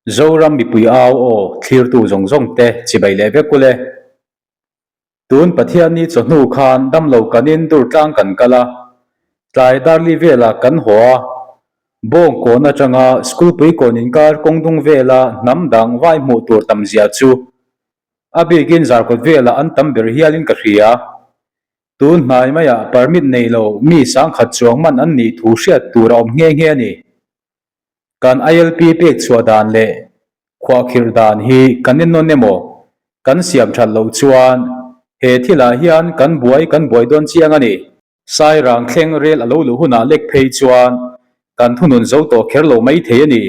Zoram mipui au aw thlirtu zawng zawng te chibai leh vek ule. Tun Pathianni chawhnu khan damlo kanin Durtlang kan kal a, tlai darli velah kan haw a, Bawngkawn atanga School puikawn inkar kawng dung vela hnam dang vai hmuh tur tam zia chu a bikin zarkawt velah an tam ber hialin ka hria. Tun hnai maiah permit nei lo mi sangkhat chuang man an nih thu hriat tur a awm nghe nghe a ni. Kan ILP pek chhuah dan leh khuahkhirh dan hi kan ennawn emaw kan siam that loh chuan he thilah hian kan buai kan buai dawn chiang a ni. Sairang thleng rel a lo luh hunah lek phei chuan kan thunun zo tawh kher lo mai thei a ni.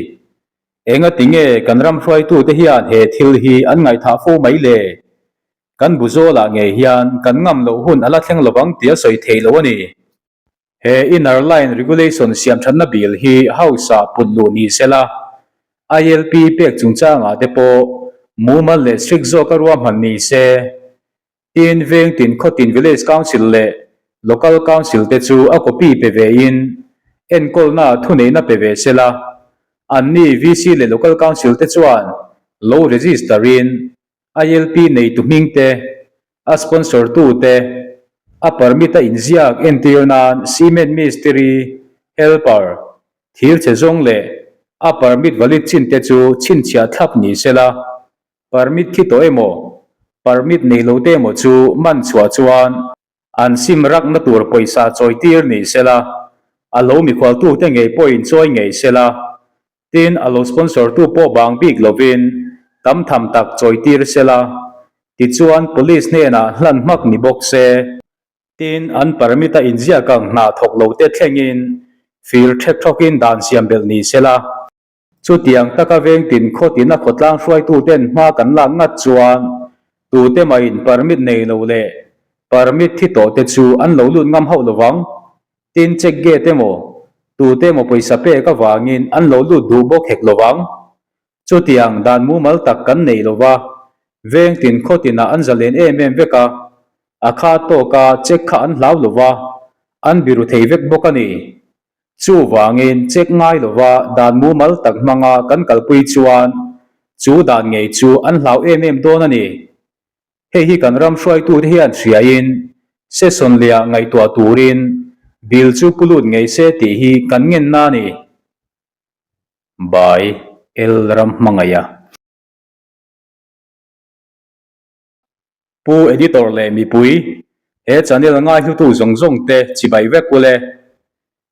Engati nge kan ram hruaitute hian he thil hi an ngaihthah fo mai le? Kan bu zawlah ngei hian kan ngam loh hun a la thleng lovang tia sawi theih loh a ni. He Inner Line Regulation siamthatna bill hi House-ah put luh ni se la, ILP pek chungchangah te pawh mumal leh strict zawka ruahman ni se. Tin, veng tin khawtin Village Council leh Local Council te chu a copy pe ve in enkawlna thuneihna pe ve se la, anni VC leh Local Council te chuan lo register in ILP neitu hming te, a sponsor tu te, a permit a inziak entir nan cement mistiri, helper, thir che zawng leh a permit valid chin te chu chhinchhiah thlap ni se la, permit khi tawh emaw, permit nei lo te emaw chu man chhuah chuan an sim rakna tur pawisa chawi tir ni se la, a lo mikhualtu te ngei pawhin chawi ngei se la, Tin, a lo sponsor tu pawh bang bik lovin tam tham tak chawi tir se la, tichuan police hnenah hlan hmak ni bawk se. Tin, an permit a inziak ang hna thawk lo te thlengin fir thek thawkin dan siam belh ni se la. Chutiang taka veng tin khaw tina khawtlang hruaitu ten hma kan lak ngat chuan tute mahin permit nei lo leh permit thi tawh te chu an lo lut ngam hauh lovang. Tin, check gate emaw, tute emaw pawisa pek avangin an lo lut duh bawk hek lovang. Chutiang dan mumal tak kan nei lova, veng tin khaw tinah an zalen em em vek a, a kha tawka check kha an hlau lova, an biru thei vek bawk a ni. Chuvangin check ngai lova dan mumal tak hmanga kan kalpui chuan chu dan ngei chu an hlau em em dawn a ni. Hei hi kan ram hruaitute hian hriain session leh ngaihtuah turin bill chu pu lut ngei se tih hi kan ngenna a ni. By L Ramhmangaiha. Pu Editor leh mipui, he channel ngaihlutu zawng zawng te chibai vek ule.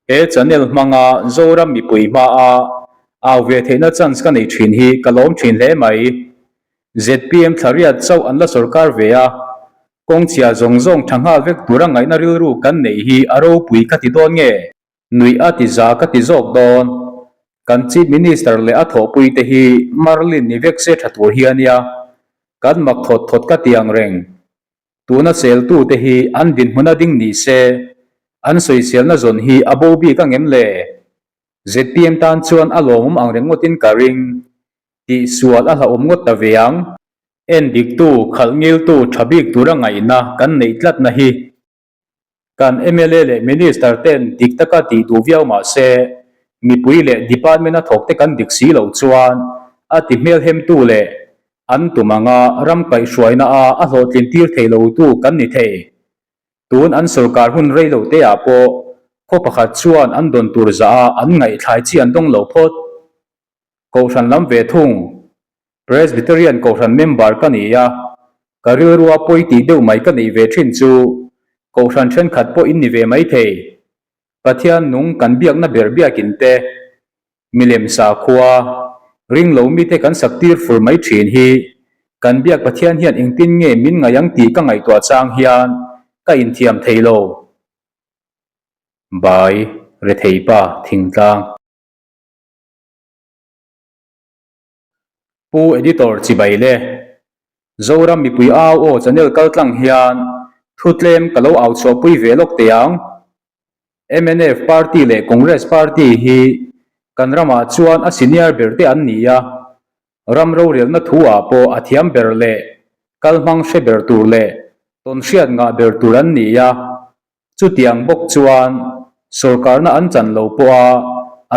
He channel hmanga Zoram mipui hmaa au ve theihna chance ka nei thin hi ka lawm thin hle mai. Zpm thlariat chauh an la sorkar ve a, kawngchhia zawng zawng tha nghal vek tura ngaihna rilru kan neih hi a ropui ka ti dawn nge? Nuih a ti za ka ti zawk dawn. Kan Chief Minister leh a thawhpui te hi Marlin ni vek se tha tur hi a nia. Kan mak thawt thawt ka ti ang reng. Tuna seltu te hi an dinhmun a ding ni se, an sawiselna zawn hi a bo bik ang em le? Zpm tan chuan a lawmawm ang reng ngawtin ka ring. Tihsual a hlauhawm ngawt ta ve ang. En diktu, khalh ngiltu, tha bik tura ngaihna kan neih tlatna hi kan mla leh Minister ten dik taka tih duh viau mah se, mipui leh department a thawk te kan dik si loh chuan a ti hmelhemtu leh an tum anga ram kaihhruaina a a hlawhtlin tir thei lotu kan ni thei. Tun an sorkar hun rei lo te ah pawh khaw pakhat chuan an dawn tur zah a an ngaihthlai chi an dawng lo phawt. Kohhran lam ve thung. Presbyterian Kohhran member ka ni a, ka rilrua pawi tih deuh mai ka neih ve thin chu Kohhran thenkhat pawh in ni ve mai thei. Pathian nung kan biakna ber biakin te, milem sakhua, ringlo mite kan sak tir fur mai thin hi kan biak Pathian hian engtin nge min ngaih ang tih ka ngaihtuah chang hian ka inthiam thei lo. Bai, Retheipa, Thingtlang. Pu Editor Chibai le Zoram mipui au aw channel kal tlang hian thu tlem ka lo au chhuahpui ve lawk teh ang. Mnf party leh Congress party hi kan ramah chuan a senior ber te an ni a, ram rorelna thu ah pawh a thiam ber leh kal hmang hre ber tur leh tawnhriat ngah ber tur an ni a, Chutiang bawk chuan sorkarna an chan lo pawha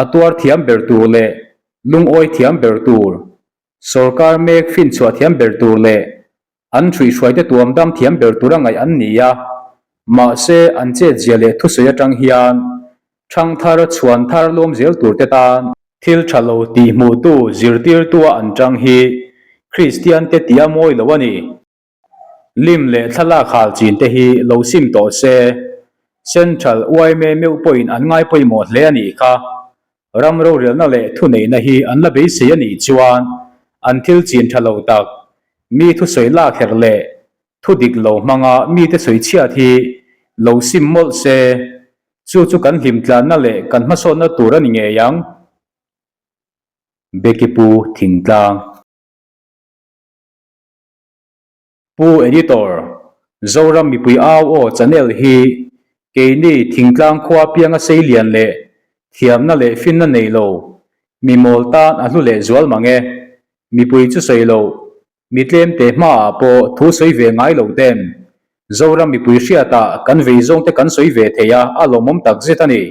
a tuar thiam ber tur leh lungawi thiam ber tur. Sorkar mek finchhuah thiam ber tur leh an hruihhruaite tuam dam thiam ber tura ngaih an ni a, mahse an chetzia leh thusawi atang hian thangthar chhuan thar lawm zel turte tan thil tha lo tih hmuhtu zirtirtua an tang hi Kristiante tia mawi lo a ni. Lim leh thlalak hal chin te hi lo sim tawh se, Central yma meuh pawhin an ngai pawimawh hle a nih kha. Ram rorelna leh thuneihna hi an la beisei a nih chuan an thil chin tha lo tak, mi thusawi lak herh leh thu dik lo hmanga mite sawi chhiat hi lo sim mawlh se, chu chu kan hlim tlanna leh kan hmasawnna tur a ni ngei ang. Becky Pu Thingtlang. Pu Editor, Zoram mipui au aw channel hi keini thingtlang khua pianga seilian leh thiamna leh finna nei lo mi mawl tan a hlu leh zual mang e. Mipui chu sawi lo, mi tlemte hmaah pawh thu sawi ve ngai lo ten Zoram mipui hriatah kan vei zawngte kan sawi ve thei a, a lawmawm takzet a ni.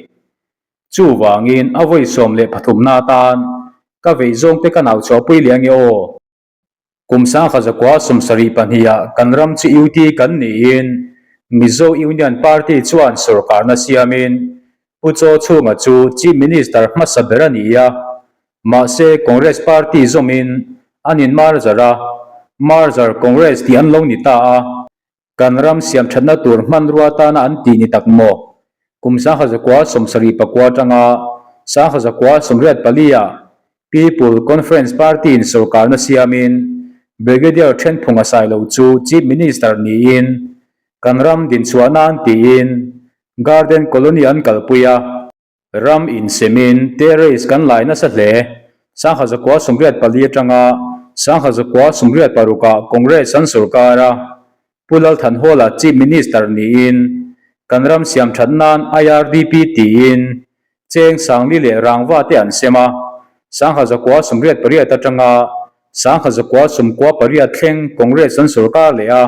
Chuvangin a vawi 13na atan ka vei zawngte ka nau chhuahpui leh ange aw. Kum 1972 ah kan ram chu UT kan niin Mizo Union Party chuan sorkarna siamin Pu Chaw Chhunga chu Chief Minister hmasa ber a ni a, mahse Congress Party zawmin an inmarzer a, Merger Congress tih an lo ni ta a. Kan ram siam thatna tur hmanrua tana an tih ni tak maw? Kum 1979 atanga 1984 ah People Conference Party in sorkarna siamin Brigadier Thenphunga Sailo chu Chief Minister niin kan ram dinchhuah nan tiin Garden Colony an kalpui a. Ram insemin terrace kan lai nasa hle. 1984 atanga 1986 ah Congress an sorkar a, Pu Lal Thanhawla Chief Minister niin kan ram siam that nan IRDP tiin cheng sangli leh rangva te an sem a, 1988 atanga 1998 thleng Congress an sorkar leh a,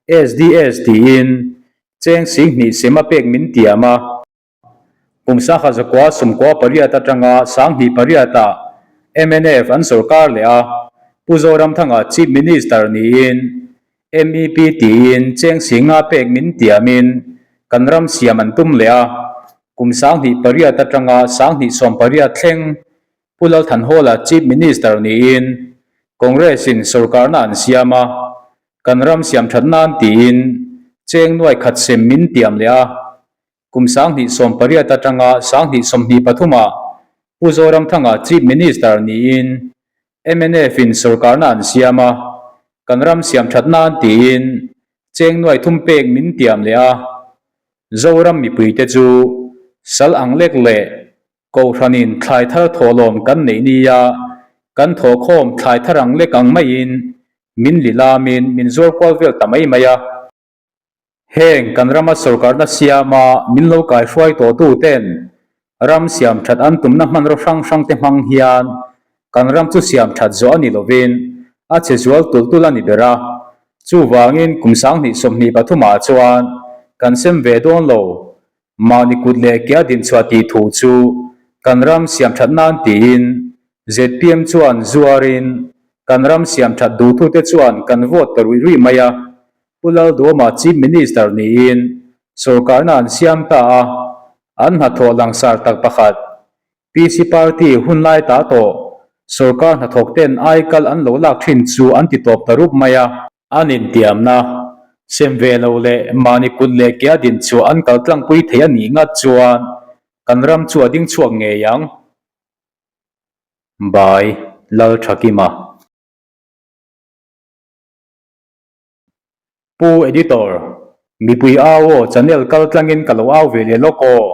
SDS tiin cheng 2000 sem a pek min tiam a. Kum 1998 atanga 2008 ah mnf an sorkar leh a, Pu Zoramthanga Chief Minister niin MEP tiin cheng singa pek min tiamin kan ram siam an tum leh a, kum 2008 atanga 2018 thleng Pu Lalthanhawla Chief Minister niin Congress in sorkarna an siam a, kan ram siam that nan tiin cheng nuai khat sem min tiam leh a. Kum 2018 atanga 2023 ah Pu Zoramthanga Chief Minister niin mnf in sorkarna an siam a, kan ram siam that nan tiin cheng nuai thum pek min tiam leh a. Zoram mipuite chu sal ang lek leh Kohhranin thlai thar thawhlawm kan neih nia kan thawhkhawm thlai thar ang lek ang maiin min lilamin min zuar kual vel ta mai mai a. Heng kan rama sorkarna siama min lo kaihruai tawhtu ten ram siam that an tumna hmanraw hrang hrang te hmang hian kan ram chu siam that zawh a ni lovin a che zual tulh tulh a ni ber a. Chuvangin kum 2023 ah chuan kan sem ve dawn lo. Mahni kut leh ke a dinchhuah tih thu chu kan ram siam that nan tiin zpm chuan zuarin kan ram siam that duhtute chuan kan vote ta ruih ruih mai a. Pu Lalduama Chief Minister niin sorkarna an siam ta a, an hnathawh langsar tak pakhat PC Party hunlai ta tawh sorkar hnathawk ten aikal an lo lak thin chu an ti tawp ta rup mai a. An intiamna sem ve lo leh mahni kut leh ke a din chu an kal tlangpui thei a nih ngat chuan kan ram chu a ding chhuak ngei ang. By Lalthakima. Pu Editor, mipui au aw channel kal tlangin ka lo au ve leh lawk aw.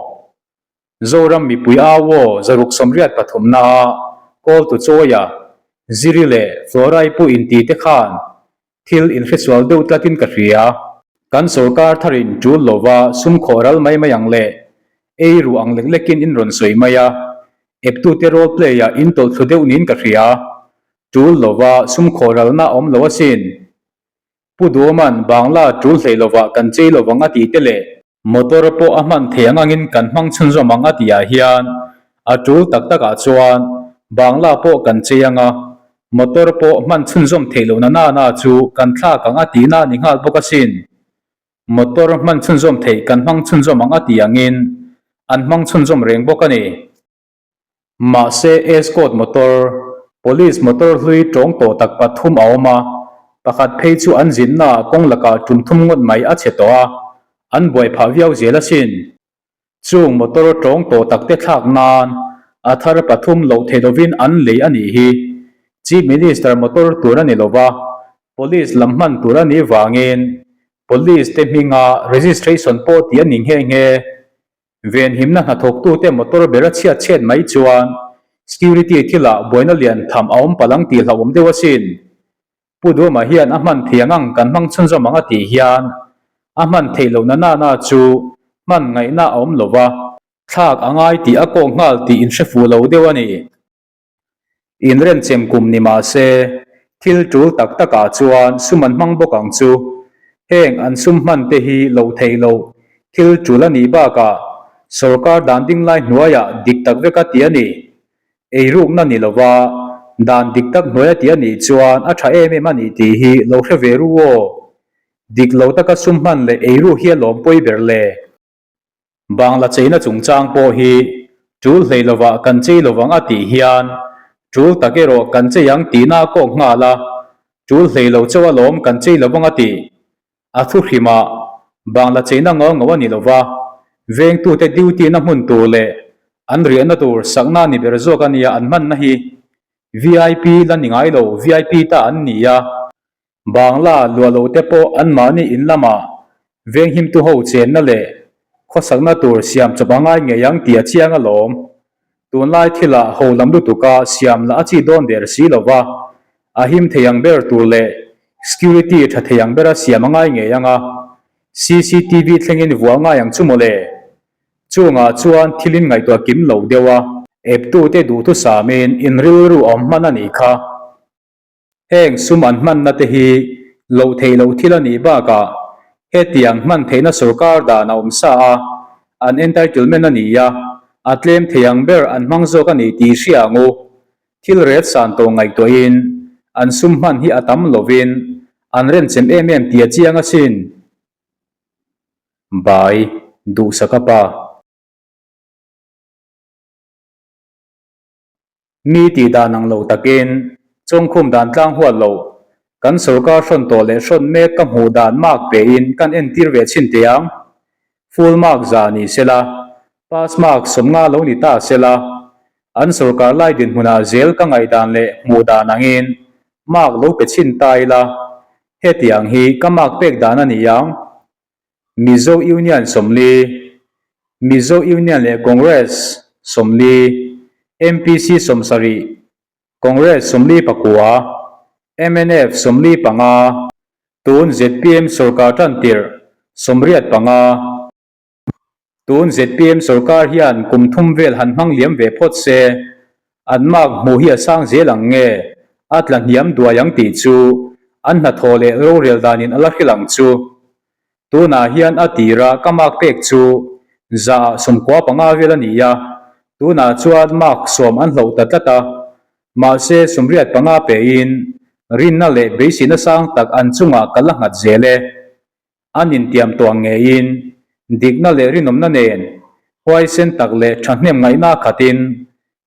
Zoram mipui au aw 683 na a call tu chawia Ziri leh Florai pu inti te khan thil inhresual deuh tlatin ka hria. Kan sorkar tharin tul lova sum khawh ral mai mai ang leh ei ruh ang lek lekin in rawn sawi mai a, eptute role play ah in tawlh thlu deuh niin ka hria. Tul lova sum khawh ralna a awm lo asin. Pu Duoman Bangla tul hlei lovah kan chei lovang a tih te leh motor pawh a hman thei ang angin kan hmang chhunzawm ang a tih ah hian a tul tak takah chuan Bangla pawh kan chei ang a, Motor pawh hman chhunzawm theih lohna nana chu kan thlak ang a tihna a ni nghal bawk asin. Motor hman chhunzawm theih kan hmang chhunzawm ang a tih angin an hmang chhunzawm reng bawk a ni. Mahse Escort motor, Police motor hlui tawng tawh tak pathum a awm a, pakhat phei chu an zinnaah kawng lakah tum thum ngawt mai a chhe tawh a, an buai phah viau zel asin. Chung motor tawng tawh takte thlak nan a thar pathum loh theih lovin an lei a nih hi. Chief Minister motor tur a ni lova, Police lam hman tur a nih vangin Police te hminga registration pawh tih a ni nghe nghe. Venhimna hnathawktute motor ber a chhiat chhiat mai chuan security thilah buaina lian tham a awm palh ang tih hlauhawm deuh asin. Pu Duhama hian a hman thiang ang kan hmang chhunzawm ang a tih hian a hman theih lohna nana chu hman ngaihna a awm lova, thlak a ngai tih a kawk nghal tih inhre fuh lo deuh a ni. Inrenchem kum ni mah se, thil tul tak takah chuan sum an hmang bawk ang chu. Heng an sum hman te hi loh theih loh thil tul a nih bakah sorkar dan ding lai hnuaiah dik tak vek a ti a ni. Eirukna ni lova dan dik tak hnuai a ti a nih chuan a tha em em a nih tih hi lo hre ve ru aw. Dik lo taka sum hman leh eiruk hi a lawm pawi ber le. Bangla cheina chungchang pawh hi tul hlei lovah kan chei lovang a tih hian tul tak erawh kan chei ang tihna a kawk nghal a, tul hlei lo chauh alawm kan chei lovang a tih. A thu hrimah Bangla cheina ngau ngau a ni lova, vengtute duty na hmun tur leh an riahna tur sakna ni ber zawk a nia an hmanna hi vip la ni ngai lo vip ta an ni a. Bangla luah lo te pawh anmahni in lamah venghimtu ho chenna leh khawsakna tur siam chawp a ngai ngei ang tih a chiang alawm. Tunlai thilah ho lam lutuka siam lah a chi dawn der si lo va, a him thei ang ber tur leh security tha thei ang bera siam a ngai ngei ang a, cctv thlengin vuah ngai ang chu mawle. Chungah chuan thil in ngaihtuah kim lo deuh a. Eptute duhthusamin in rilru awm hman a nih kha. Heng sum an hmanna te hi loh theih loh thil a nih bakah hetiang hman theihna sorkar dan a awm sa a, an entitlement a ni a, a tlem thei ang ber an hmang zawk a ni tih hria ang u. Thil ret san tawh ngaihtuahin an sum hman hi a tam lovin an renchem em em tih a chiang asin. Bai, Duhsaka pa. Mi tih dan ang lo takin chawngkhum dan tlang huat lo kan sorkar hrawn tawh leh hrawn mek ka hmuh dan mark pein kan entir ve chhin teh ang. Full mark za ni sela, pass mark sawmnga lo ni ta sela, an sorkar lai dinhmunah zel ka ngaihdan leh hmuh dan angin mark lo pe chhin ta ila, hetiang hi ka mark pek dan a ni ang. Mizo Union 40, Mizo Union leh Congress 40, MPC 70, Congress 49, mnf 45, tun zpm sorkar tan tirh 85. Tun zpm sorkar hian kum thum vel han hmang liam ve phawt se, an mark hmuh hi a sang zel ang nge, a tla hniam duai ang tih chu an hnathawh leh rorel danin a la hrilh ang chu. Tunah hian a tira ka mark pek chu zaah 95 vel a ni a, tunah chuan mark 10 an hloh ta tlat a, mahse 85 pein rinna leh beiseina sang tak an chungah ka la nghat zel e. An intiam tawh ang ngeiin, dikna leh rinawmna nen, huaisen tak leh thahnem ngaihna khatin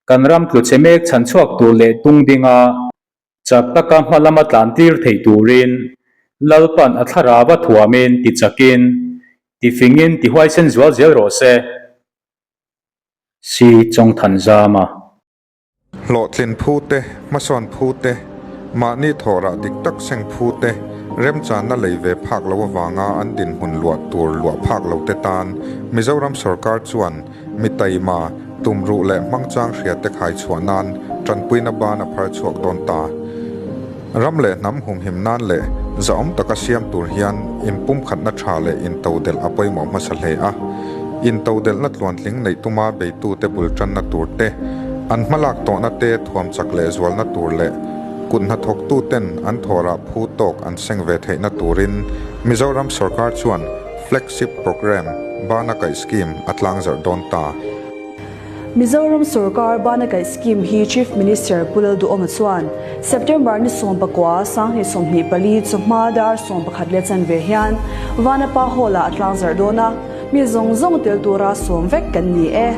kan ram tluchhe mek chhan chhuak tur leh tung dinga chak taka hma lama tlan tir thei turin Lalpan a thlarava thuamin ti chakin, ti fingin ti huaisen zual zel rawh se. Si Chawngthanzama. Hlawhtlin phu te, hmasawn phu te, mahni thawhrah dik tak seng phu te, remchanna lei ve phak lo avanga an dinhmun luah tur luah phak lo te tan Mizoram sorkar chuan mi taima, tumruh leh hmangchang hria te khai chhuah nan tanpuina ban a phar chhuak dawn ta. Ram leh hnam humhim nan leh zahawm taka siam tur hian inpumkhatna tha leh intodelh a pawimawh hmasa hle a. Intodelhna tluantling neih tuma beitute bul tanna tur te, an hmalak tawhna te thuam chak leh zualna tur leh kut hnathawktuten an thawhrah phu tawk an seng ve theihna turin Mizoram sorkar chuan Flagship Programme, Bana Kaih Scheme a tlangzarh dawn ta. Mizoram sorkar bana kaih scheme hi Chief Minister Pu Lalduhawma chuan September ni 19, 2024 chawhma dar 11 leh chanve hian Vanapa Hall-ah a tlangzarh dawn a, mi zawng zawng tel tura sawm vek kan ni e.